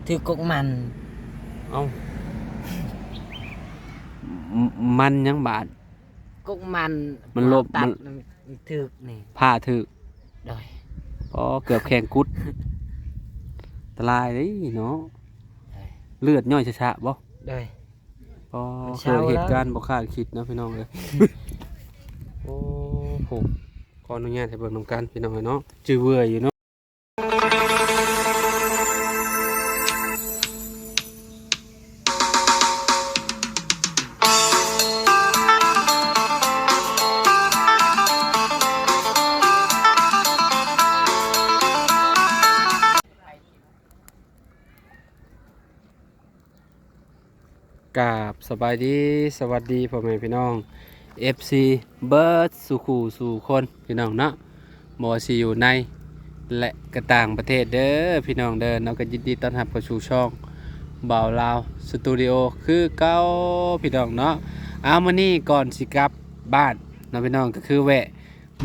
ຖືກກົກມັນ. ເອົ້າ ມັນຫຍັງບາດ? ກົກມັນ ມັນລົບ ມັນຖືກນີ້ ຜ່າຖືກ. ໂດຍ. ອໍ ເກືອບແຂງກຸດ ອັນຕະລາຍເດ້ເນາະ. ໂດຍ. ເລືອດຍ້ອຍຊະໆບໍ່? ໂດຍ. ອໍ ເກີດເຫດການບໍ່ຄາດຄິດເນາະ ພີ່ນ້ອງເອີຍ. ໂອ້ໂຫ ຂໍອະນຸຍາດໃຫ້ເບິ່ງນຳກັນ ພີ່ນ້ອງເອີຍເນາະ ຈື່ເວື່ອຍຢູ່ເນາະ. ກາບສະບາຍດີ ສະຫວັດດີພໍ່ແມ່ພີ່ນ້ອງ ເອັຟຊີ ເບິດສູ່ຄູ່ສູ່ຄົນ ພີ່ນ້ອງເນາະ ບໍ່ວ່າຊິຢູ່ໃນ ແລະ ກະຕ່າງປະເທດເດີ ພີ່ນ້ອງເດີເນາະ. ກໍຍິນດີຕ້ອນຮັບເຂົ້າສູ່ຊ່ອງບ່າວລາວສະຕູດິໂອຄືເກົ່າ ພີ່ນ້ອງເນາະ. ເອົາ ມື້ນີ້ກ່ອນຊິກັບບ້ານເນາະ ພີ່ນ້ອງ ກໍຄືແວະ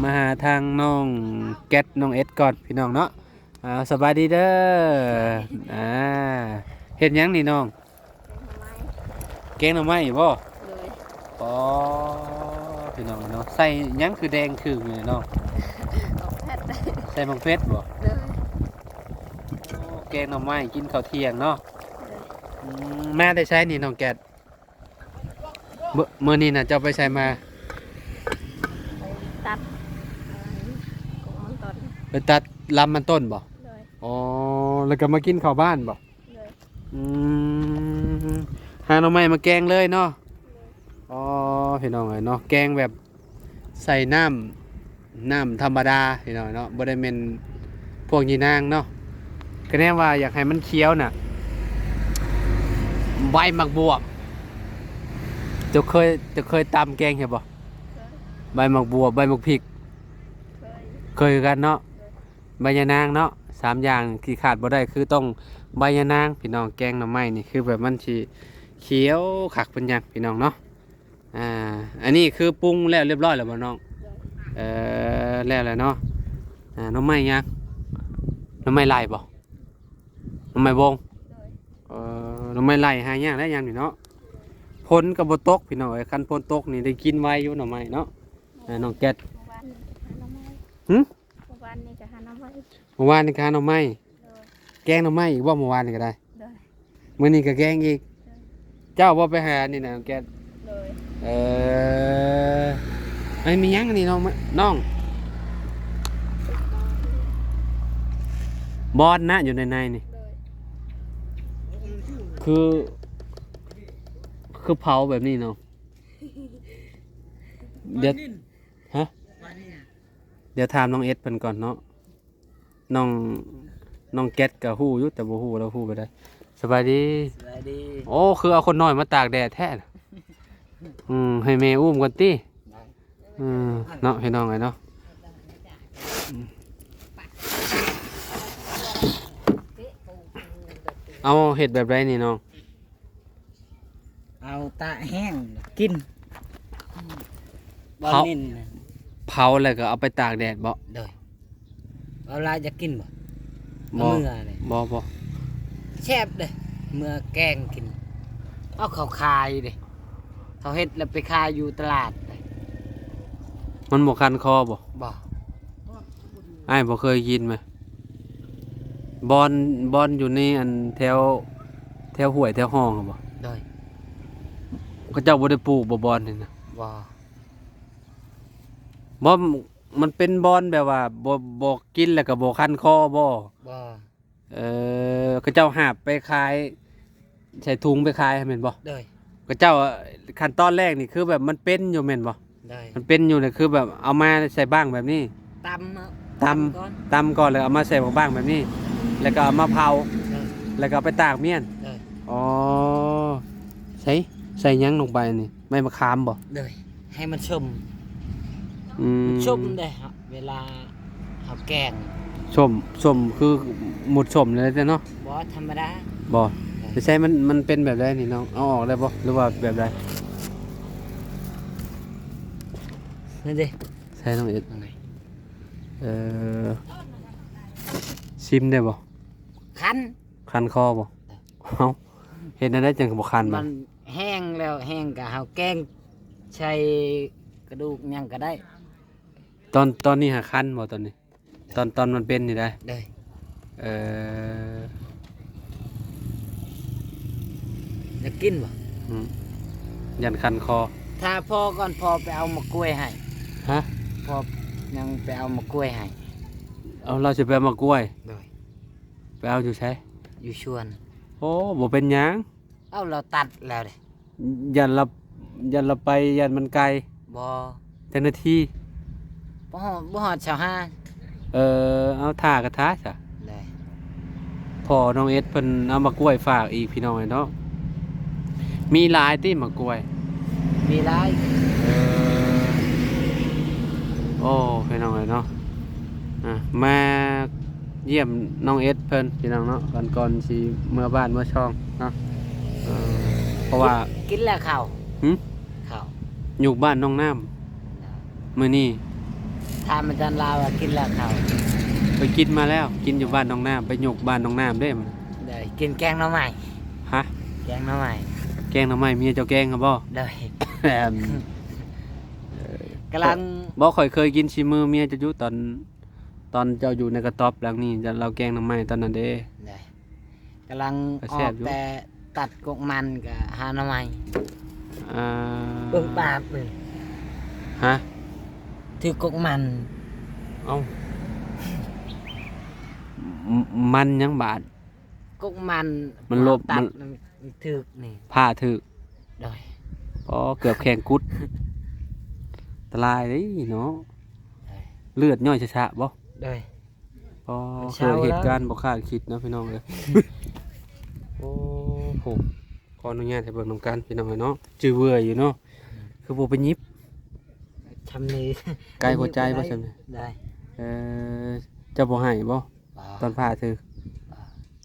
ມາຫາທາງນ້ອງແກັດ ນ້ອງເອັດກ່ອນ ພີ່ນ້ອງເນາະ. ອ່າ ສະບາຍດີເດີ. ອ່າ ເຮັດຫຍັງນີ້ນ້ອງ? ແກງໜໍ່ໄມ້. ແກງໜໍ່ໄມ້ບໍ່? ໂດຍ. ອໍ ພີ່ນ້ອງເນາະ ໃສ່ຫຍັງຄືແດງຄືຢູ່ນີ້ນ້ອງ? ໝາກເຜັດ. ໃສ່ໝາກເຜັດບໍ່? ໂດຍ. ໂອ້ ແກງໜໍ່ໄມ້ກິນເຂົ້າທ່ຽງເນາະ. ໂດຍ. ອືມ ມາແຕ່ໃສນີ້ນ້ອງແກັດ? ມື້ ມື້ນີ້ນະເຈົ້າໄປໃສມາ? ໄປຕັດ ກົກມັນຕົ້ນ. ໄປຕັດລຳມັນຕົ້ນບໍ່? ໂດຍ. ອໍ ແລ້ວກໍມາກິນເຂົ້າບ້ານບໍ່? ໂດຍ. ອືມ ຫາໜໍ່ໄມ້ມາແກງເລີຍເນາະ. ໂດຍ. ອໍ ພີ່ນ້ອງເອີຍເນາະ ແກງແບບໃສ່ນ້ຳ ນ້ຳທຳມະດາພີ່ນ້ອງເນາະ ບໍ່ໄດ້ແມ່ນພວກຍານາງເນາະ. ກະແນວວ່າຢາກໃຫ້ມັນຂຽວນະ ໃບໝາກບວບ. ເຈົ້າເຄີຍ ເຈົ້າເຄີຍຕຳແກງເຮັດບໍ່? ເຄີຍ. ໃບໝາກບວບ ໃບໝາກພິກ. ເຄີຍ. ເຄີຍຄືກັນເນາະ. ໂດຍ. ໃບຍານາງເນາະ ສາມຢ່າງທີ່ຂາດບໍ່ໄດ້ຄືຕ້ອງໃບຍານາງ ພີ່ນ້ອງ. ແກງໜໍ່ໄມ້ນີ້ຄືແບບມັນຊິຂຽວຄັກເປັນຫຍັງ ພີ່ນ້ອງເນາະ. ອ່າ ອັນນີ້ຄືປຸງແລ້ວລຽບຮ້ອຍແລ້ວບໍ່ນ້ອງ? ໂດຍ. ເອີ ແລ້ວແຫຼະເນາະ. ອ່າ ໜໍ່ໄມ້ຫຍັງ? ໜໍ່ໄມ້ໄລ່ບໍ່? ໜໍ່ໄມ້ບົງ? ໂດຍ. ເອີ ໜໍ່ໄມ້ໄລ່ຫາຍາກແລ້ວຍາມນີ້ເນາະ. ໂດຍ. ຝົນກໍບໍ່ຕົກ ພີ່ນ້ອງເອີຍ ຄັນຝົນຕົກນີ້ໄດ້ກິນໄວຢູ່ໜໍ່ໄມ່ເນາະ. ໂດຍ. ເອີ ນ້ອງແກັດ. ເມື່ອວານນີ້ຫາໜໍ່ໄມ້. ຫື? ເມື່ອວານນີ້ກໍຫາໜໍ່ໄມ້. ເມື່ອວານນີ້ກໍຫາໜໍ່ໄມ້. ໂດຍ. ແກງໜໍ່ໄມ້ອີກບໍ່ເມື່ອວານນີ້ກໍໄດ້? ໂດຍ. ມື້ນີ້ກໍແກງອີກ. ໂດຍ. ເຈົ້າບໍ່ໄປຫານີ້ນະນ້ອງແກັດ? ໂດຍ. ເອີ ອັນນີ້ມີຫຍັງອັນນີ້ນ້ອງ ນ້ອງ? ບອນນະ ຢູ່ໃນໃນນີ້. ໂດຍ. ຄື ຄືເຜົາແບບນີ້ເນາະ. ດຽວ ຮະ? ດຽວຖາມນ້ອງເອັດເພິ່ນກ່ອນເນາະ. ນ້ອງ ນ້ອງແກັດກໍຮູ້ຢູ່ ແຕ່ບໍ່ຮູ້ວ່າລາວຮູ້ແບບໃດ. ສະບາຍດີ. ສະບາຍດີ. ໂອ້ ຄືເອົາຄົນນ້ອຍມາຕາກແດດແທ້. ອືມ ໃຫ້ແມ່ອຸ້ມກ່ອນຕິ. ໄດ້. ອືມ ເນາະ ພີ່ນ້ອງເອີຍເນາະ. ອືມ ເອົາ ເຮັດແບບໃດນີ້ນ້ອງ? ເອົາຕາກແຫ້ງກິນ. ເຜົາ ເຜົາແລ້ວກໍເອົາໄປຕາກແດດບໍ? ໂດຍ. ເອົາຫຼາຍຢາກກິນບໍ? ບໍ່ ເອົາເມືອເລີຍ. ບໍ່ ບໍ່ ແຊບເດ້ ເມືອແກງກິນ. ເອົາເຂົາຂາຍເດ້ ເຂົາເຮັດແລ້ວໄປຂາຍຢູ່ຕະຫຼາດເດ້. ມັນບໍ່ຄັນຄໍບໍ? ບໍ່. ອ້າຍບໍ່ເຄີຍກິນແມ? ບ່ອນ ບ່ອນຢູ່ໃນອັນແຖວ ແຖວຫ້ວຍແຖວຮ່ອງຫັ້ນບໍ? ໂດຍ. ເຂົາເຈົ້າບໍ່ໄດ້ປູກບໍບ່ອນນີ້ນະ? ບໍ່. ບໍ່ ມັນເປັນບ່ອນແບບວ່າບໍ່ ບໍ່ກິນແລ້ວກໍບໍ່ຄັນຄໍບໍ? ບໍ່. ເອີ ເຂົາເຈົ້າຫາບໄປຂາຍ ໃສ່ຖົງໄປຂາຍຫັ້ນແມ່ນບໍ່? ໂດຍ. ເຂົາເຈົ້າ ຂັ້ນຕອນແລກນີ້ຄືແບບມັນເປັນຢູ່ແມ່ນບໍ່? ໂດຍ. ມັນເປັນຢູ່ນີ້ຄືແບບເອົາມາໃສ່ບັ້ງແບບນີ້ ຕຳ ຕຳ ຕຳກ່ອນ ຕຳກ່ອນ ແລ້ວເອົາມາໃສ່ບັ້ງແບບນີ້ ແລ້ວກໍເອົາມາເຜົາ ໂດຍ ແລ້ວກໍເອົາໄປຕາກມ້ຽນ. ໂດຍ. ອໍ ໃສ່ ໃສ່ຫຍັງລົງໄປນີ້? ໃບມະຂາມບໍ່? ໂດຍ. ໃຫ້ມັນຊົມ. ອືມ ມັນຊົມເດ້ ເວລາເຮົາແກງ. ສົ້ມ ສົ້ມຄືໝົດສົ້ມເລີຍເນາະ? ບໍ່ ທຳມະດາ. ບໍ່. ເອີ ແຕ່ໃສ່ມັນ ມັນເປັນແບບໃດນີ້ນ້ອງ? ເອົາອອກໄດ້ບໍ່ ຫຼືວ່າແບບໃດ? ນັ້ນເດ້ ໃສ່ນ້ອງເອັດ. ເອີ ຊິມໄດ້ບໍ່? ຄັນ. ຄັນຄໍບໍ່? ເອົ້າ ເຮັດແນວໃດຈັ່ງບໍ່ຄັນມັນ? ມັນແຫ້ງແລ້ວ ແຫ້ງກໍເຮົາແກງໃສ່ກະດູກຫຍັງກໍໄດ້. ຕອນ ຕອນນີ້ຫາຄັນບໍ່ຕອນນີ້? ຕອນ ຕອນມັນເປັນນີ້ໄດ໋? ໂດຍ. ເອີ ຢາກກິນບໍ່? ອືມ ຢ້ານຄັນຄໍ. ຖ້າພໍ່ກ່ອນ ພໍ່ໄປເອົາໝາກກ້ວຍໃຫ້. ຮະ? ພໍ່ຍັງໄປເອົາໝາກກ້ວຍໃຫ້. ເອົາ ລາວຊິໄປເອົາໝາກກ້ວຍ? ໂດຍ. ໄປເອົາຢູ່ໃສ? ຢູ່ສວນ. ໂອ້ ບໍ່ເປັນຫຍັງ. ເອົາ ລາວຕັດແລ້ວເດ້. ຢ້ານລາວ ຢ້ານລາວໄປ ຢ້ານມັນໄກ. ບໍ່. ຈັກນາທີ? ບໍ່ຮອດ ບໍ່ຮອດຊາວຫ້າ. ເອີ ເອົາ ຖ້າກໍຖ້າຊະ. ໄດ້. ພໍ່ນ້ອງເອັດເພິ່ນເອົາໝາກກ້ວຍຝາກອີກ ພີ່ນ້ອງເອີຍເນາະ. ມີຫຼາຍຕິໝາກກ້ວຍ? ມີຫຼາຍ. ເອີ ໂອ້ ພີ່ນ້ອງເອີຍເນາະ. ອ່າ ມາຢ້ຽມນ້ອງເອັດເພິ່ນ ພີ່ນ້ອງເນາະ ກ່ອນ ກ່ອນຊິເມືອບ້ານເມືອຊ່ອງເນາະ. ເອີ ເພາະວ່າ ກິນແລ້ວເຂົ້າ. ຫຶ? ເຂົ້າ. ຢູ່ບ້ານໜອງນ້ຳ ມື້ນີ້. ຖາມອາຈານລາວວ່າກິນແລ້ວເຂົ້າ. ໄປກິນມາແລ້ວ ກິນຢູ່ບ້ານໜອງນ້ຳ ໄປຍົກບ້ານໜອງນ້ຳເດ້. ໄດ້ ກິນແກງໜໍ່ໄມ້. ຮະ? ແກງໜໍ່ໄມ້. ແກງໜໍ່ໄມ້ ເມຍເຈົ້າແກງຫັ້ນບໍ່? ໂດຍ. ແອມ ກຳລັງ ບໍ່ ຂ້ອຍເຄີຍກິນສີມືເມຍເຈົ້າຢູ່ ຕອນ ຕອນເຈົ້າຢູ່ໃນກະຕອບຫຼັງນີ້ ລາວແກງໜໍ່ໄມ້ຕອນນັ້ນເດ້. ໄດ້. ກຳລັງ ກໍແຊບຢູ່ ອອກແຕ່ຕັດກົກມັນກໍຫາໜໍ່ໄມ້. ອ່າ ເບິ່ງປາກນີ້. ຮະ? ຖືກົກມັນ. ເອົ້າ ມັນຫຍັງບາດ? ກົກມັນ ມັນຫຼົບ ມັນຖືກນີ້ ພ້າຖືກ. ໂດຍ. ອໍ ເກືອບແຂງກຸດ ອັນຕະລາຍເດ້ເນາະ. ໂດຍ. ເລືອດຍ້ອຍຊະໆບໍ່? ໂດຍ. ອໍ ເກີດເຫດການບໍ່ຄາດຄິດເນາະ ພີ່ນ້ອງເອີຍ. ໂອ້ໂຫ ຂໍອະນຸຍາດໃຫ້ເບິ່ງນຳກັນ ພີ່ນ້ອງເອີຍເນາະ. ຈື່ເວື່ອຍຢູ່ເນາະ ຄືບໍ່ໄປຫຍິບ ຊຳນີ້ ໄກຫົວໃຈບໍ່ຊຳນີ້? ໄດ້. ເອີ ເຈົ້າບໍ່ໄຫ້ບໍ່? ຕອນພ້າຖືກ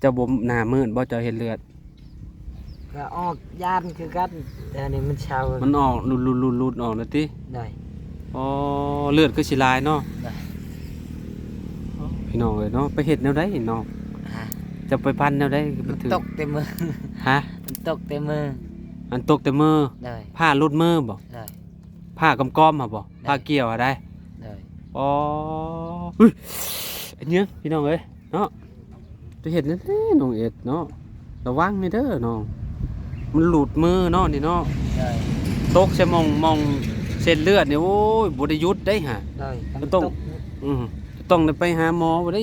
ເຈົ້າບໍ່ໜ້າມືດບໍ່ ເຈົ້າເຫັນເລືອດ? ກໍອອກຢ້ານຄືກັນ ແຕ່ນີ້ມັນເຊົາ ມັນອອກຫຼຸດໆໆອອກແລ້ວຕິ? ໂດຍ. ອໍ ເລືອດຄືຊິຫຼາຍເນາະ. ໂດຍ. ພີ່ນ້ອງເອີຍເນາະ ໄປເຮັດແນວໃດເນາະ? ຮະ? ຈະໄປພັນແນວໃດຄືໄປຖືກ? ມັນຕົກແຕ່ມື. ຮະ? ມັນຕົກແຕ່ມື. ອັນຕົກແຕ່ມື? ໂດຍ. ພ້າຫຼຸດມືບໍ່? ໂດຍ. ພ້າກຳກອມຫັ້ນບໍ່? ໂດຍ. ພ້າກ່ຽວຫັ້ນໃດ? ໂດຍ. ອໍ ເຮີ້ຍ ອັນຫຍັງ ພີ່ນ້ອງເອີຍເນາະ. ຈະເຮັດແນວໃດນ້ອງເອັດເນາະ ລະວັງແດ່ເດີນ້ອງ ມັນຫຼຸດມືເນາະນີ້ເນາະ. ໂດຍ. ຕົກໃສ່ໝ່ອງ ໝ່ອງເສັ້ນເລືອດນີ້ ໂອ້ຍ ບໍ່ໄດ້ຢຸດໄດ໋ຫະ. ໂດຍ. ກໍຕ້ອງ ອື ຕ້ອງໄດ້ໄປຫາໝໍບໍ່ໄດ້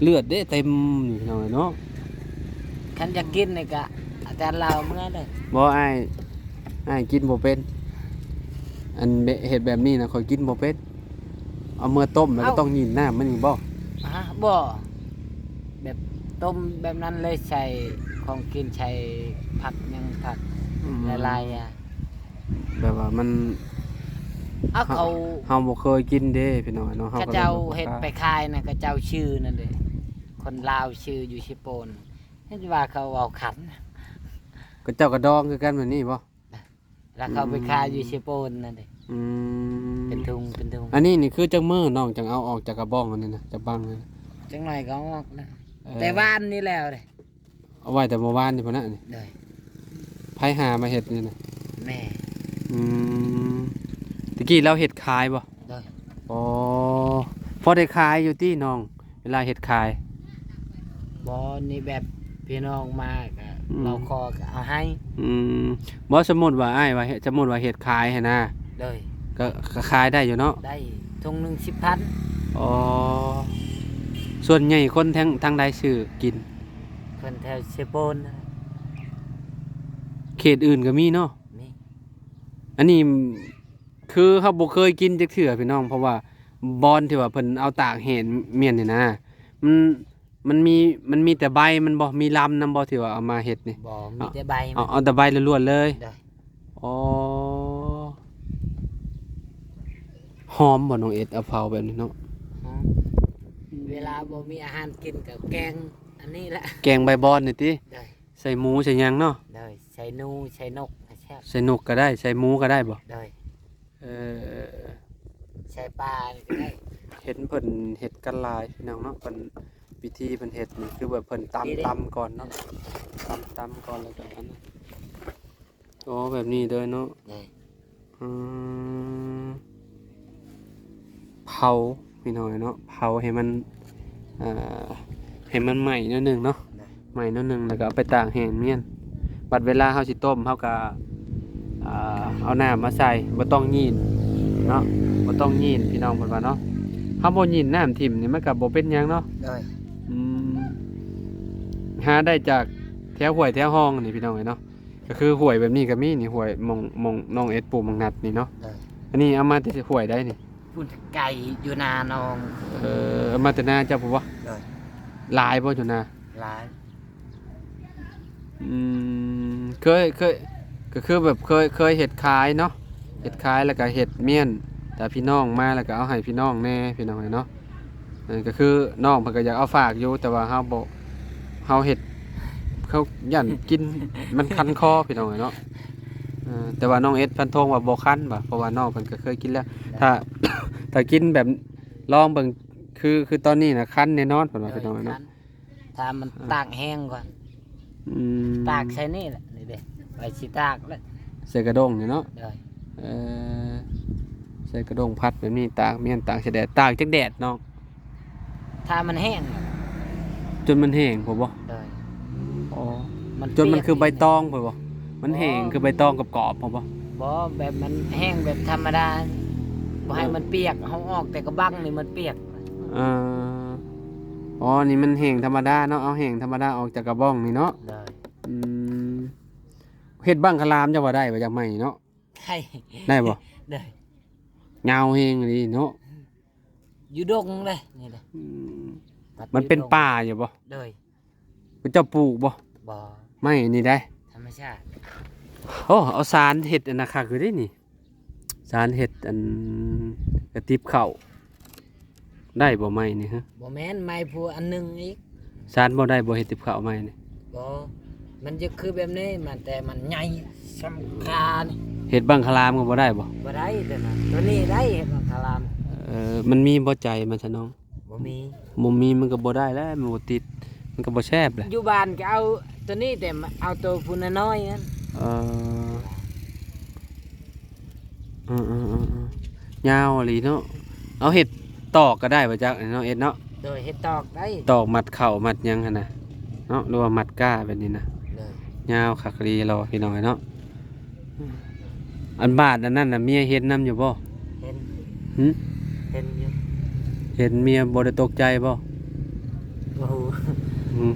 ເລືອດເດ້ເຕັມນີ້ພີ່ນ້ອງເອີຍເນາະ. ຄັນຢາກກິນນີ້ກະອາຈານລາວເມືອເດີ. ບໍ່ ອ້າຍ ອ້າຍກິນບໍ່ເປັນ ອັນເຮັດແບບນີ້ນະ ຂ້ອຍກິນບໍ່ເປັນ. ເອົາເມືອຕົ້ມແລ້ວກໍຕ້ອງຢີນນ້ຳມັນອີກບໍ່? ຮະ? ບໍ່ ແບບຕົ້ມແບບນັ້ນເລີຍ ໃສ່ຂອງກິນ ໃສ່ຜັກຫຍັງ ຜັກ ອືມ ຫຼາຍໆ ອະ ແບບວ່າມັນ ເອົາ ເຮົາ ເຂົາ ເຮົາບໍ່ເຄີຍກິນເດ້ພີ່ນ້ອງເນາະ. ເຂົາເຈົ້າເຮັດໄປຂາຍນະ ເຂົາເຈົ້າຊື້ນັ້ນເດ້ ຄົນລາວຊື້ຢູ່ເຊໂປນ ເຫັນວ່າເຂົາເວົ້າຄັນ ເຂົາເຈົ້າກໍດອງຄືກັນແບບນີ້ບໍ່? ແລ້ວເຂົາໄປຂາຍຢູ່ເຊໂປນນັ້ນເດ້. ອືມ ເປັນທຸງ ເປັນທຸງ. ອັນນີ້ນີ້ຄືຈັກມື້ນ້ອງຈັ່ງເອົາອອກຈາກກະບອງອັນນີ້ນະ ຈາກບັງນັ້ນນະ? ຈັກໜ້ອຍກໍເອົາອອກແລ້ວ. ເອີ ແຕ່ວານນີ້ແລ້ວເດ້. ເອົາໄວ້ແຕ່ເມື່ອວານນີ້ພຸ້ນນະນີ້. ໂດຍ. ໃຜຫາມາເຮັດນີ້ນະ? ແມ່. ອືມ ຕະກີ້ລາວເຮັດຂາຍບໍ່? ໂດຍ. ອໍ ພໍໄດ້ຂາຍຢູ່ຕິນ້ອງ ເວລາເຮັດຂາຍ? ບໍ່ ນີ້ແບບພີ່ນ້ອງມາກະ ອືມ ລາວຂໍກະເອົາໃຫ້. ອືມ ບໍ່ ສົມມຸດວ່າອ້າຍວ່າ ສົມມຸດວ່າເຮັດຂາຍຫັ້ນນະ. ໂດຍ. ກະ ກະຂາຍໄດ້ຢູ່ເນາະ? ໄດ້ ຖົງໜຶ່ງສິບພັນ. ອໍ ສ່ວນໃຫຍ່ຄົນທາງ ທາງໃດຊື້ກິນ? ຄົນແຖວເຊໂປນນະ. ເຂດອື່ນກໍມີເນາະ? ມີ. ອັນນີ້ ຄືເຮົາບໍ່ເຄີຍກິນຈັກເທື່ອພີ່ນ້ອງ ເພາະວ່າບ່ອນທີ່ວ່າເພິ່ນເອົາຕາກແຫ້ງມ້ຽນນີ້ນະ ມັນ ມັນມີ ມັນມີແຕ່ໃບ ມັນບໍ່ມີລຳນຳບໍ່ ທີ່ວ່າເອົາມາເຮັດນີ້? ບໍ່ ມີແຕ່ໃບມັນ. ເອົາ ເອົາແຕ່ໃບລ້ວນໆເລີຍ. ໂດຍ. ອໍ ຫອມບໍ່ນ້ອງເອັດ ເອົາເຜົາແບບນີ້ເນາະ? ຫອມ. ເວລາບໍ່ມີອາຫານກິນກໍແກງອັນນີ້ແຫຼະ ແກງໃບບອນນີ້ຕິ? ໂດຍ. ໃສ່ໝູໃສ່ຫຍັງເນາະ? ໂດຍ. ໃສ່ໜູ ໃສ່ນົກ ແຊບ. ໃສ່ນົກກໍໄດ້ ໃສ່ໝູກໍໄດ້ບໍ່? ໂດຍ. ເອີ ໃສ່ປານີ້ກໍໄດ້. ເຫັນເພິ່ນເຮັດກັນຫຼາຍພີ່ນ້ອງເນາະ ເພິ່ນ ວິທີເພິ່ນເຮັດນີ້ຄືແບບເພິ່ນຕຳ ນີ້ເດ້ ຕຳກ່ອນເນາະ ຕຳ ຕຳກ່ອນ ແລ້ວກໍອັນນັ້ນ ອໍ ແບບນີ້ເດີເນາະ ໂດຍ ອືມ ເຜົາພີ່ນ້ອງເນາະ ເຜົາໃຫ້ມັນ ເອີ ໃຫ້ມັນໄໝ້ໜ້ອຍໜຶ່ງເນາະ ໄໝ້ໜ້ອຍໜຶ່ງ ແລ້ວກໍເອົາໄປຕາກແຫ້ງມ້ຽນ ບັດເວລາເຮົາຊິຕົ້ມ ເຮົາກໍ ອ່າ ເອົານ້ຳມາໃສ່ ບໍ່ຕ້ອງຢີ້ນເນາະ ບໍ່ຕ້ອງຢີ້ນ ພີ່ນ້ອງເພິ່ນວ່າເນາະ ເຮົາບໍ່ຢີ້ນນ້ຳຖິ້ມນີ້ ມັນກໍບໍ່ເປັນຫຍັງເນາະ ໂດຍ ອືມ ຫາໄດ້ຈາກແຖວຫ້ວຍແຖວຮ່ອງນີ້ ພີ່ນ້ອງເອີຍເນາະ ກໍຄືຫ້ວຍແບບນີ້ກໍມີນີ້ ຫ້ວຍໝ່ອງ ໝ່ອງນ້ອງເອັດປູກໝາກນັດນີ້ເນາະ ໂດຍ ອັນນີ້ເອົາມາແຕ່ຫ້ວຍໃດນີ້? ພຸ້ນ ໄກຢູ່ນານ້ອງ ເອີ ເອົາມາແຕ່ນາເຈົ້າພຸ້ນບໍ່? ໂດຍ ຫຼາຍບໍ່ຢູ່ນາ? ຫຼາຍ ອືມ ເຄີຍ ເຄີຍ ກໍຄືແບບເຄີຍ ເຄີຍເຮັດຂາຍເນາະ ເຮັດຂາຍແລ້ວກໍເຮັດມ້ຽນ ຖ້າພີ່ນ້ອງມາແລ້ວກໍເອົາໃຫ້ພີ່ນ້ອງແດ່ ພີ່ນ້ອງເອີຍເນາະ ເອີ ກໍຄືນ້ອງເພິ່ນກໍຢາກເອົາຝາກຢູ່ ແຕ່ວ່າເຮົາບໍ່ ເຮົາເຮັດ ເຮົາຢ້ານກິນມັນຄັນຄໍ ພີ່ນ້ອງເອີຍເນາະ ເອີ ແຕ່ວ່ານ້ອງເອັດຟັນທງວ່າບໍ່ຄັນວ່າ ເພາະວ່ານ້ອງເພິ່ນກໍເຄີຍກິນແລ້ວ ໂດຍ ຖ້າ ຖ້າກິນແບບລອງເບິ່ງ ຄື ຄືຕອນນີ້ນະຄັນແນ່ນອນ ເພິ່ນວ່າ ໂດຍ ພີ່ນ້ອງເອີຍເນາະ ຄັນ ຖ້າມັນ ອ່າ ຕາກແຫ້ງກ່ອນ ອືມ ຕາກໃສ່ນີ້ແຫຼະ ນີ້ເດ້ ໄປຊິຕາກແລ້ວ ໃສ່ກະດ້ງນີ້ເນາະ ໂດຍ ເອີ ໃສ່ກະດ້ງພັດແບບນີ້ ຕາກມ້ຽນ ຕາກໃສ່ແດດ ຕາກຈັກແດດນ້ອງ? ຖ້າມັນແຫ້ງ ຈົນມັນແຫ້ງພຸ້ນບໍ່? ໂດຍ ອໍ ມັນ ຈົນມັນຄືໃບຕອງພຸ້ນບໍ່? ມັນແຫ້ງ ບໍ່ ຄືໃບຕອງກອບໆພຸ້ນບໍ່? ບໍ່ ແບບມັນແຫ້ງແບບທຳມະດາ ບໍ່ໃຫ້ມັນປຽກ ເຮົາອອກແຕ່ກະບັງນີ້ມັນປຽກ ເອີ ອໍ ນີ້ມັນແຫ້ງທຳມະດາເນາະ ເອົາແຫ້ງທຳມະດາອອກຈາກກະບອງນີ້ເນາະ ໂດຍ ອືມ ເຮັດບັ້ງຄະລາມເຈົ້າວ່າໄດ້ບໍ່ ຢາກໄໝ້ເນາະ ໄດ້ ໄດ້ບໍ່? ໄດ້ ຍາວແຮງອີ່ຫຼີເນາະ ຢູ່ດົງເດ້ ນີ້ເດ້ ອືມ ມັນ ມັນເປັນປ່າຢູ່ບໍ່? ໂດຍ ເຈົ້າປູກບໍ່? ບໍ່ ໄມ້ອັນນີ້ໄດ໋ ທຳມະຊາດ ໂອ້ ເອົາສານເຮັດອັນນັ້ນຄັກຢູ່ເດ້ນີ້ ສານເຮັດອັນກະຕິບເຂົ້າ ໄດ້ບໍ່ໄມ້ນີ້ຮະ? ບໍ່ແມ່ນ ໄມ້ຜູ້ອັນໜຶ່ງອີກ ສານບໍ່ໄດ້ບໍ່ ເຮັດຕິບເຂົ້າໄມ້ນີ້? ບໍ່ ມັນຈະຄືແບບນີ້ ມັນ ແຕ່ມັນໃຫຍ່ສ່ຳການີ້ ເຮັດບັ້ງຄະລາມກໍບໍ່ໄດ້ບໍ່? ບໍ່ໄດ້ ໂຕນັ້ນ ໂຕນີ້ໄດ້ ເຮັດບັ້ງຄະລາມ ເອີ ມັນມີບໍ່ໃຈມັນຊະນ້ອງ? ບໍ່ມີ ບໍ່ມີມັນກໍບໍ່ໄດ້ແລ້ວ ມັນບໍ່ຕິດ ມັນກໍບໍ່ແຊບແຫຼະ ຢູ່ບ້ານກໍເອົາໂຕນີ້ ແຕ່ເອົາໂຕຜູ້ນ້ອຍໆນັ້ນ ເອີ ເອີໆໆ ຍາວອີ່ຫຼີເນາະ ເອົາເຮັດຕອກກໍໄດ້ບໍ່ຈັກເນາະ ເອັດເນາະ ໂດຍ ເຮັດຕອກໄດ້ ຕອກມັດເຂົ້າມັດຫຍັງຫັ້ນນະເນາະ ຫຼືວ່າມັດກ້າແບບນີ້ນະ ໂດຍ ຍາວຄັກອີ່ຫຼີລາວ ພີ່ນ້ອງເອີຍເນາະ. ອັນບາດອັນນັ້ນນະ ເມຍເຫັນນຳຢູ່ບໍ່? ເຫັນ ຫຶ? ເຫັນຢູ່ ເຫັນ ເມຍບໍ່ໄດ້ຕົກໃຈບໍ່? ບໍ່ຮູ້ ຫຶ?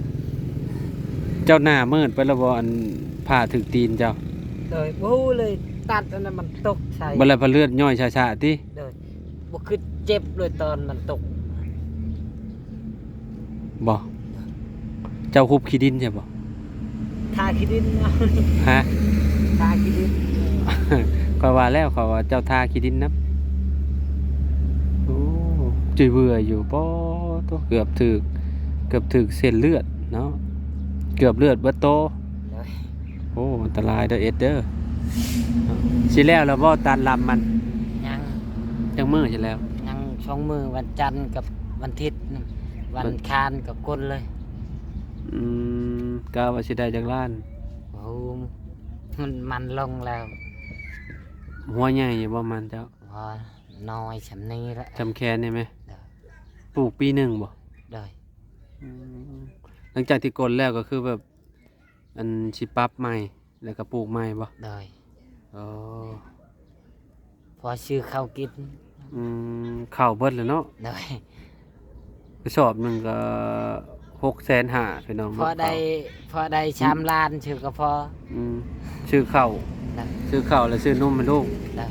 ເຈົ້າໜ້າມືດໄປແລ້ວບໍ່? ອັນຜ້າຖືກຕີນເຈົ້າ? ໂດຍ ບໍ່ຮູ້ເລີຍ ຕັດອັນນັ້ນມັນຕົກໃສ່ ບໍ່ແລ້ວຜ້າເລືອດຍ້ອຍຊະໆຕິ? ໂດຍ ບໍ່ຄືເຈັບເລີຍຕອນມັນຕົກ. ບໍ່ ເຈົ້າຮຸບຂີ້ດິນໃຊ່ບໍ່? ທາຂີ້ດິນເອົາ ຮະ? ທາຂີ້ດິນ ຂ້ອຍວ່າແລ້ວ ຂ້ອຍວ່າເຈົ້າທາຂີ້ດິນນຳ. ໂອ້ ຈຸ້ຍເບື່ອຢູ່ ປາໂທ້ ເກືອບຖືກ ເກືອບຖືກເສັ້ນເລືອດເນາະ ເກືອບເລືອດເບິດໂຕ. ໂອ້ ອັນຕະລາຍເດີເອັດເດີ. ຊິແລ້ວແລ້ວບໍ່ ຕັດລຳມັນ? ຍັງ ຈັກມື້ຊິແລ້ວ? ຍັງສອງມື້ ວັນຈັນກັບວັນທິດ ວັນ ວັນຄານກໍກົນເລີຍ. ອືມ ກະວ່າຊິໄດ້ຈັກລ້ານ? ໂອ້ ມັນ ມັນລົງແລ້ວ. ຫົວໃຫຍ່ຢູ່ບໍ່ມັນເຈົ້າ? ບໍ່ ນ້ອຍຊ່ຳນີ້ລະ ຊ່ຳແຂນນີ້ແມ? ໂດຍ ປູກປີໜຶ່ງບໍ່? ໂດຍ ອືມ ຫຼັງຈາກທີ່ກົນແລ້ວກໍຄືແບບ ອັນ ຊິປັບໃໝ່ ແລ້ວກໍປູກໃໝ່ບໍ່? ໂດຍ ອໍ ພໍຊື້ເຂົ້າກິນ. ອືມ ເຂົ້າເບິດແລ້ວເນາະ? ໂດຍ ກະສອບໜຶ່ງກໍຫົກແສນຫ້າ ພີ່ນ້ອງເນາະ ພໍໄດ້ ເຂົ້າ ພໍໄດ້ສາມລ້ານ ຊື້ກໍພໍ. ອືມ ຊື້ເຂົ້າ ໂດຍ ຊື້ເຂົ້າແລ້ວຊື້ນົມໃຫ້ລູກ. ໂດຍ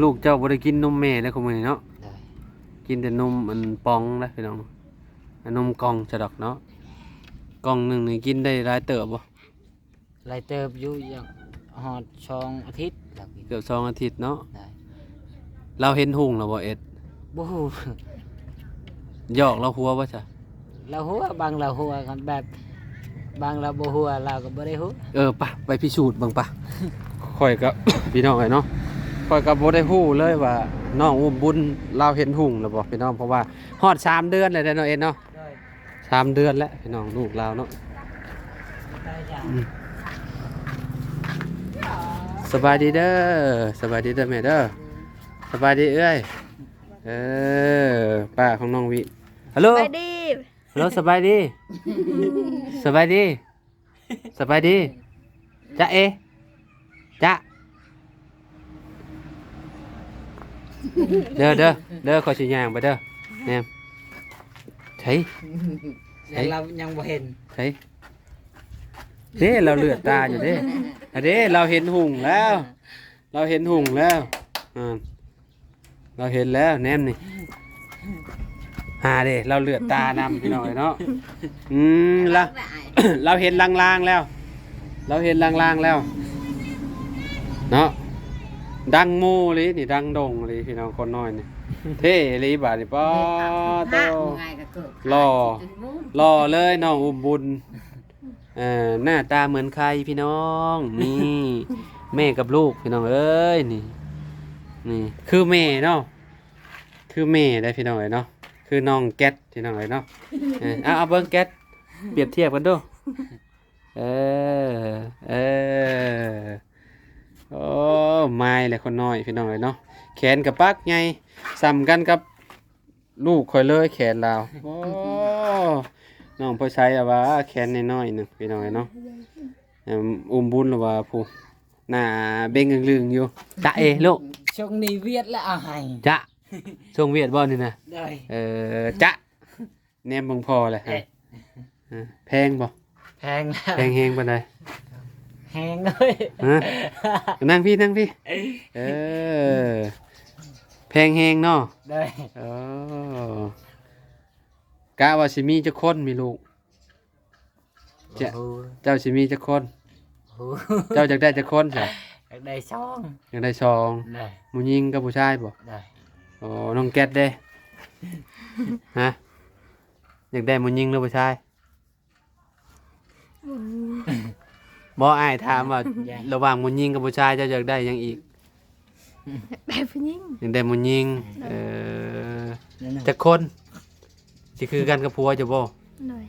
ລູກເຈົ້າບໍ່ໄດ້ກິນນົມແມ່ແລ້ວ ຄຸມື້ນີ້ເນາະ? ໂດຍ ກິນແຕ່ນົມອັນປ່ອງເດ້ ພີ່ນ້ອງ ອັນນົມກ່ອງຊະດອກເນາະ. ກ່ອງໜຶ່ງນີ້ກິນໄດ້ຫຼາຍເຕີບບໍ່? ຫຼາຍເຕີບຢູ່ ຢາກຮອດສອງອາທິດແລ້ວ ເກືອບສອງອາທິດເນາະ. ໄດ້ ລາວເຫັນຮຸ່ງແລ້ວບໍ່ ເອັດ? ບໍ່ຮູ້ ຢອກລາວຫົວບໍ່ຊະ? ລາວຫົວ ບາງລາວຫົວ ຄັນແບບ ບາງລາວບໍ່ຫົວ ລາວກໍບໍ່ໄດ້ຫົວ. ເອີ ປະ ໄປພິສູດເບິ່ງປະ. ຂ້ອຍກໍ ພີ່ນ້ອງເອີຍເນາະ ຂ້ອຍກໍບໍ່ໄດ້ຮູ້ເລີຍວ່າ ນ້ອງອຸ້ມບຸນລາວເຫັນຮຸ່ງແລ້ວບໍ່ ພີ່ນ້ອງ ເພາະວ່າຮອດສາມເດືອນແລ້ວເດ້ເນາະ ເອັດເນາະ. ໂດຍ ສາມເດືອນແລ້ວພີ່ນ້ອງ ລູກລາວເນາະ. ອືມ ສະບາຍດີເດີ ສະບາຍດີເດີແມ່ເດີ ສະບາຍດີເອື້ອຍ. ເອີ ປ້າຂອງນ້ອງວິ ຮັລໂຫຼ ສະບາຍດີ ຮັລໂຫຼ ສະບາຍດີ ສະບາຍດີ ສະບາຍດີ ຈ໊ະເອ ຈ໊ະ ເດີ ເດີ ເດີ ຂ້ອຍຊິຍ່າງໄປເດີ ແນມ ໃສ ໃສ ລາວຍັງບໍ່ເຫັນ ໃສ ເດ້ ລາວເຫຼືອດຕາຢູ່ເດ້ ອາເດ້ ລາວເຫັນຮຸ່ງແລ້ວ ລາວເຫັນຮຸ່ງແລ້ວ ອ່າ ລາວເຫັນແລ້ວ ແນມນີ້ ຫາເດ້ ລາວເຫຼືອດຕານຳ ພີ່ນ້ອງເອີຍເນາະ. ອືມ ລາວ ລາວເຫັນລາງໆແລ້ວ ລາວເຫັນລາງໆແລ້ວເນາະ. ດັງໝູ່ອີ່ຫຼີນີ້ ດັງດົງອີ່ຫຼີ ພີ່ນ້ອງ ຄົນນ້ອຍນີ້ ເທ່ອີ່ຫຼີບາດນີ້ ປາໂຕ ຫຼໍ່ ຫຼໍ່ເລີຍ ນ້ອງອຸ້ມບຸນ. ເອີ ໜ້າຕາເໝືອນໃຄພີ່ນ້ອງ ນີ້ ແມ່ກັບລູກພີ່ນ້ອງເອີຍ ນີ້ ນີ້ຄືແມ່ເນາະ ຄືແມ່ໄດ໋ພີ່ນ້ອງເອີຍເນາະ ຄືນ້ອງແກັດພີ່ນ້ອງເອີຍເນາະ. ເອີ ເອົາ ເອົາເບິ່ງແກັດ ປຽບທຽບກັນດູ ເອີ ເອີ ໂອ້ ມາຍແລ້ວຄົນນ້ອຍພີ່ນ້ອງເອີຍເນາະ ແຂນກະປັກໃຫຍ່ສ່ຳກັນກັບ ລູກຂ້ອຍເລີຍແຂນລາວ. ໂອ້ ນ້ອງພອຍໄຊລະວ່າແຂນນ້ອຍໆໜຶ່ງ ພີ່ນ້ອງເອີຍເນາະ. ເອີ ອຸ້ມບຸນລະວ່າຜູ້ໜ້າເບັງອຶງລຶງຢູ່. ຈ໊ະເອ ລູກ ຊ່ວງນີ້ວຽດແລ້ວ ເອົາໃຫ້ ຈ໊ະ ຊ່ວງວຽດບໍ່ນີ້ນະ? ໂດຍ ເອີ ຈ໊ະ ແນມເບິ່ງພໍ່ແຫຼະ ເອີ ແພງບໍ່? ແພງແລ້ວ ແພງແຮງປານໃດ? ແຮງເລີຍ ຮະ? ນັ່ງພີ້ ນັ່ງພີ້ ເອີ ແພງແຮງເນາະ ໂດຍ ເອີ ກະວ່າຊິມີຈັກຄົນ ມີລູກ ເຈົ້າ ໂອ້ໂຫ ເຈົ້າຊິມີຈັກຄົນ? ໂອ້ໂຫ ເຈົ້າຢາກໄດ້ຈັກຄົນຊະ? ຢາກໄດ້ສອງ ຢາກໄດ້ສອງ ໂດຍ ຜູ້ຍິງກັບຜູ້ຊາຍບໍ່? ໂດຍ ໂອ້ ນ້ອງແກັດເດ້? ຮະ? ຢາກໄດ້ຜູ້ຍິງຫຼືຜູ້ຊາຍ? ບໍ່ ອ້າຍຖາມວ່າ ຢາກ ລະຫວ່າງຜູ້ຍິງກັບຜູ້ຊາຍ ເຈົ້າຢາກໄດ້ຫຍັງອີກ? ຢາກໄດ້ຜູ້ຍິງ ຢາກໄດ້ຜູ້ຍິງ ເອີ ຈັກຄົນ? ຊິຄືກັນກັບຜົວເຈົ້າບໍ່? ໂດຍ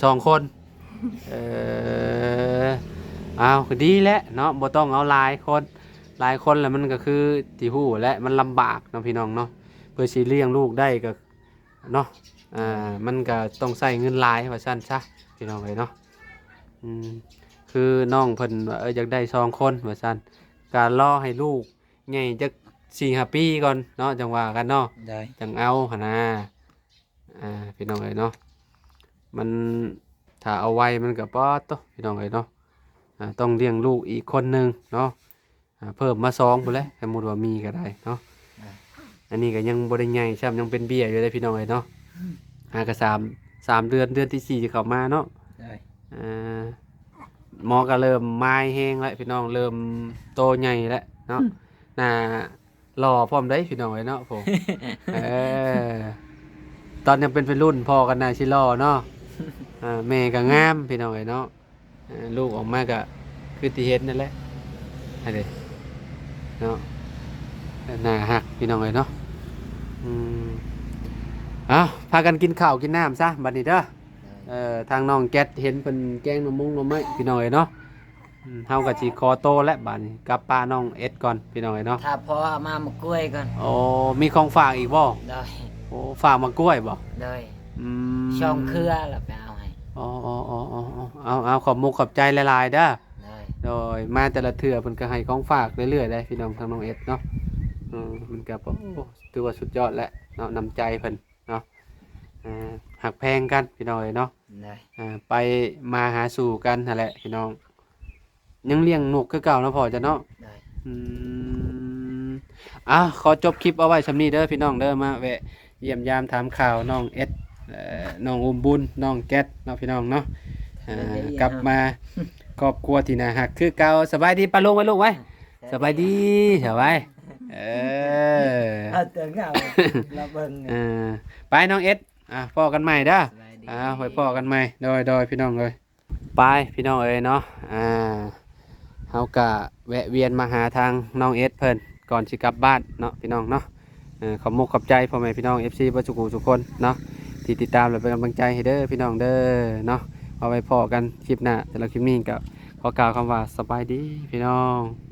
ສອງຄົນ ເອີ ອ້າວ ກໍດີແຫຼະເນາະ ບໍ່ຕ້ອງເອົາຫຼາຍຄົນ ຫຼາຍຄົນແລ້ວມັນກໍຄືທີ່ຮູ້ແຫຼະ ມັນລຳບາກເນາະ ພີ່ນ້ອງເນາະ ເພື່ອຊິລ້ຽງລູກໄດ້ກໍ ເນາະ ອ່າ ມັນກະຕ້ອງໃຊ້ເງິນຫຼາຍວ່າຊັ້ນຊະ ພີ່ນ້ອງເອີຍເນາະ. ອືມ ຄືນ້ອງເພິ່ນວ່າ ເອີ ຢາກໄດ້ສອງຄົນວ່າຊັ້ນ ກະລໍໃຫ້ລູກໃຫຍ່ຈັກສີ່ຫ້າປີກ່ອນເນາະ ຈັ່ງວ່າກັນເນາະ ຈັ່ງເອົາຫັ້ນນາ ອ່າ ພີ່ນ້ອງເອີຍເນາະ. ມັນ ຖ້າເອົາໄວມັນກະ ປາດໂທ້ ພີ່ນ້ອງເອີຍເນາະ ອ່າ ຕ້ອງລ້ຽງລູກອີກຄົນໜຶ່ງເນາະ. ອ່າ ເພີ່ມມາສອງພຸ້ນແຫຼະ ສົມມຸດວ່າມີກໍໄດ້ເນາະ ອ່າ ອັນນີ້ກໍຍັງບໍ່ໄດ້ໃຫຍ່ຊ້ຳ ຍັງເປັນເບ້ຍຢູ່ເດ້ພີ່ນ້ອງເອີຍເນາະ ອ່າ ຫາກໍສາມ ສາມເດືອນ ເດືອນທີສີ່ຈະເຂົ້າມາເນາະ ໂດຍ ອ່າ ໝໍກໍເລີ່ມມາຍແຮງແລ້ວພີ່ນ້ອງ ເລີ່ມໂຕໃຫຍ່ແລ້ວເນາະ ໜ້າຫຼໍ່ພ້ອມເດ້ພີ່ນ້ອງເອີຍເນາະ ໂອ້ ເອີ ຕອນຍັງເປັນໄວລຸ້ນພໍ່ກໍໜ້າຊິຫຼໍ່ເນາະ ອ່າ ແມ່ກໍງາມພີ່ນ້ອງເອີຍເນາະ. ເອີ ລູກອອກມາກະຄືທີ່ເຫັນນັ້ນແຫຼະ ຫັ້ນເດ ເນາະ ໜ້າຮັກພີ່ນ້ອງເອີຍເນາະ ອືມ ເອົ້າ ພາກັນກິນເຂົ້າກິນນ້ຳຊະບັດນີ້ເດີ ເອີ ທາງນ້ອງແກັດເຫັນເພິ່ນແກງໜໍ່ມົງໜໍ່ໄມ້ພີ່ນ້ອງເອີຍເນາະ ອືມ ເຮົາກໍຊິຂໍໂຕແລ້ວບັດນີ້ ກັບປະນ້ອງເອັດກ່ອນພີ່ນ້ອງເອີຍເນາະ ຖ້າພໍ່ເອົາມາໝາກກ້ວຍກ່ອນ ໂອ້ ມີຂອງຝາກອີກບໍ່? ໂດຍ ໂອ້ ຝາກໝາກກ້ວຍບໍ່? ໂດຍ ອືມ ສອງເຄືອແລ້ວໄປເອົາໃຫ້ ອໍ ເອົາ ເອົາ ຂອບມຸກຂອບໃຈຫຼາຍໆເດີ ໂດຍ ໂດຍ ມາແຕ່ລະເທື່ອເພິ່ນກໍໃຫ້ຂອງຝາກເລື້ອຍໆເດ້ພີ່ນ້ອງ ທາງນ້ອງເອັດເນາະ ເອີ ມັນກໍ ໂອ້ ຖືວ່າສຸດຍອດແຫຼະເນາະ ນ້ຳໃຈເພິ່ນເນາະ ເອີ ຮັກແພງກັນພີ່ນ້ອງເອີຍເນາະ ໂດຍ ເອີ ໄປມາຫາສູ່ກັນຫັ້ນແຫຼະພີ່ນ້ອງ ຍັງລ້ຽງນົກຄືເກົ່າເນາະພໍ່ເຈົ້າເນາະ ໂດຍ ອືມ ອ່າ ຂໍຈົບຄລິບເອົາໄວ້ຊ່ຳນີ້ເດີພີ່ນ້ອງເດີ ມາແວະ ຢ້ຽມຢາມຖາມຂ່າວນ້ອງເອັດ ເອີ ນ້ອງອຸ້ມບຸນ ນ້ອງແກັດເນາະພີ່ນ້ອງເນາະ ເອີ ກັບມາຄອບຄົວທີ່ໜ້າຮັກຄືເກົ່າ ສະບາຍດີປ້າລຸງໄວ້ລູກໄວ້ ສະບາຍດີ ສະບາຍ ເອີ ເອົາແຕ່ເງົາລະເບິ່ງ ເອີ ໄປນ້ອງເອັດ ອ່າ ພໍ້ກັນໃໝ່ເດີ ສະບາຍດີ ອ່າ ໄວ້ພໍ້ກັນໃໝ່ ໂດຍ ໂດຍ ພີ່ນ້ອງເອີຍ. ໄປພີ່ນ້ອງເອີຍເນາະ ອ່າ ເຮົາກະແວະວຽນມາຫາທາງນ້ອງເອັດເພິ່ນ ກ່ອນຊິກັບບ້ານເນາະພີ່ນ້ອງເນາະ ເອີ ຂອບມຸກຂອບໃຈພໍ່ແມ່ພີ່ນ້ອງເອັຟຊີເບິດສູ່ຜູ້ສູ່ຄົນເນາະ ທີ່ຕິດຕາມ ແລະ ເປັນກຳລັງໃຈໃຫ້ເດີພີ່ນ້ອງເດີເນາະ. ເອົາໄວ້ພໍ້ກັນຄລິບໜ້າ. ສຳລັບຄລິບນີ້ກໍຂໍກ່າວຄຳວ່າສະບາຍດີພີ່ນ້ອງ.